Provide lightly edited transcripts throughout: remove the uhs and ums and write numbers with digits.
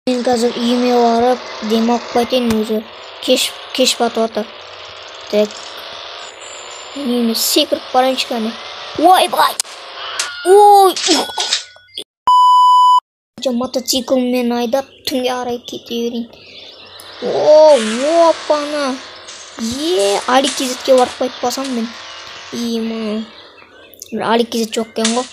Мен қазір үйіме барып демалып қайтайын, өзі кеш батып жатыр. Так. Мен үйіме секіріп барайыншы кәне. Ойбай! Ой! Мотоциклмен айдап түнге қарай кете берейін. О, опана! Е, Али Кизетке барып қайтпасам мен. Ема. Бір Али Кизет жоқ екен ғой.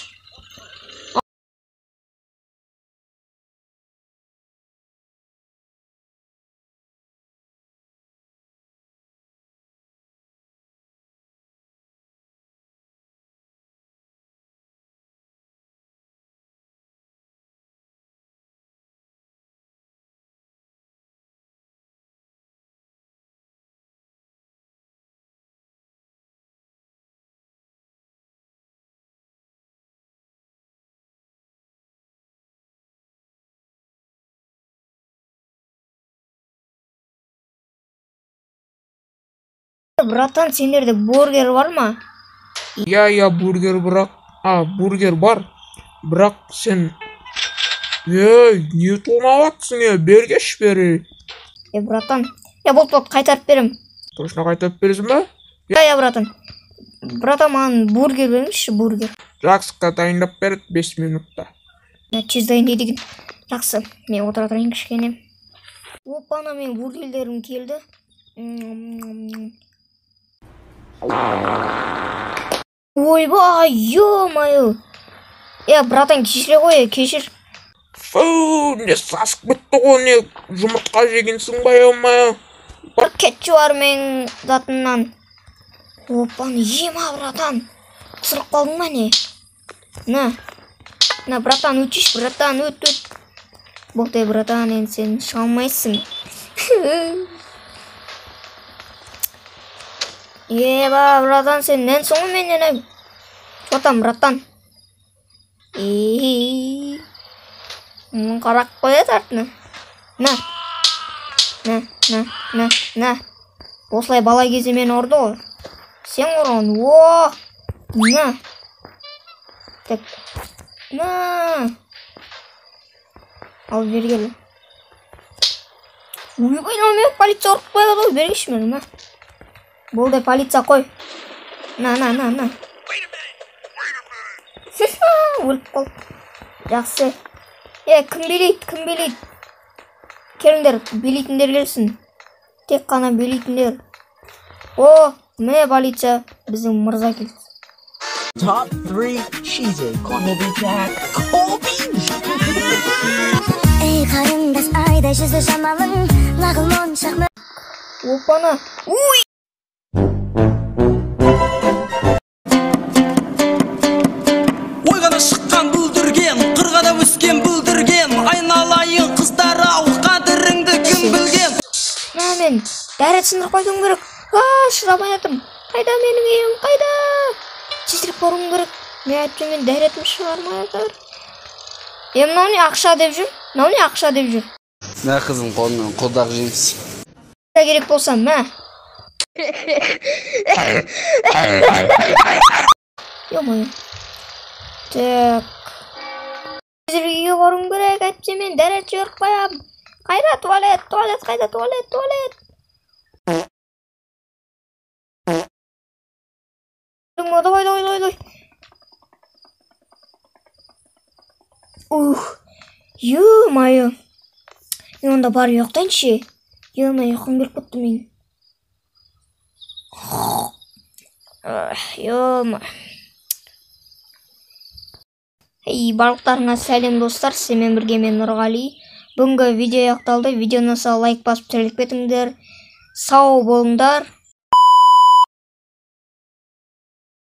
Братан, сендерде бургер бар ма? Иә, иә, бургер, бірақ... А, бургер бар. Бірақ сен... Ей, не тонап жатсың, е, бергеш бері. Е, братан, е, болды, болды, қайтарып берем. Точно қайтарып бересің ба? Иә, иә, братан. Братан, маған бургер беріңізші, бургер. Жақсы, дайындап береді 5 минутта. Тез дайындайды екен. Жақсы, мен отыра тұрайын кішкене. Опана, менің бургерлерім келді. Ойбай, ё-моё. Е, братан, кешіре ғой, кешір. Фу, не сасып кетті ғой, не жұмыртқа жегенсің ба, ё-моё. Бір кетші бар менің затымнан. Опаны, ема, братан. Қысырып қалдың ба, не? На, на, братан, өтші, братан, өт, өт. Болды, братан, енді сен шыға алмайсың. Еба, братан, сен нәнсің ғой менен, ай. Отам, братан. Қарап қояды артына. На. На, на, на, на. Осылай бала кезде мені ұрды ғой. Сен ұрған. О! На. Так. На. Ал бері кел. Ойбай, мына полиция ұрып қояды ғой, бергеші мені, на. Болды, полиция қой. На, на, на, на. Өліп қалды. Жақсы. Е, кім билейді, кім билейді? Келіңдер, билейтіндер келсін. Тек қана билейтіндер. О, міне полиция, біздің мырза келді. Top 3 cheesy Colby Jack. Colby Jack. Ей, қарындас, айдай жүзі жамалың, лағыл моншақ. Опана. Уй! Ойғана шыққан бүлдірген, қырғада өскен бүлдірген, айналайын қыздар ау, қадіріңді кім білген? Мә, мен дәрет сындырып қойдым керек. А, шыдамай жатырмын. Қайда менің үйім, қайда? Тезірек баруым керек. Мен әйтпесе мен дәретім шығармай жатыр. Е, мынау не ақша деп жүр? Мынау не ақша деп жүр? Мә, қызым, қолыңнан қолдақ жейміз. Керек болса, мә. Ё-моё. Так. Тезірек үйге баруым керек, әйтпесе мен дәрет жіберіп қоямын. Қайда туалет, туалет, қайда туалет, туалет. Давай, давай, давай, давай. Ух, ё-моё. Мен онда барып ұйықтайыншы. Ё-моё, ұйқым келіп кетті менің. Ё-моё. Ей, барлықтарыңа сәлем, достар. Сіздермен бірге мен Нұрғали. Бүгінгі видео аяқталды. Видеоны ұнаса лайк басып тіркеліп кетіңдер. Сау болыңдар.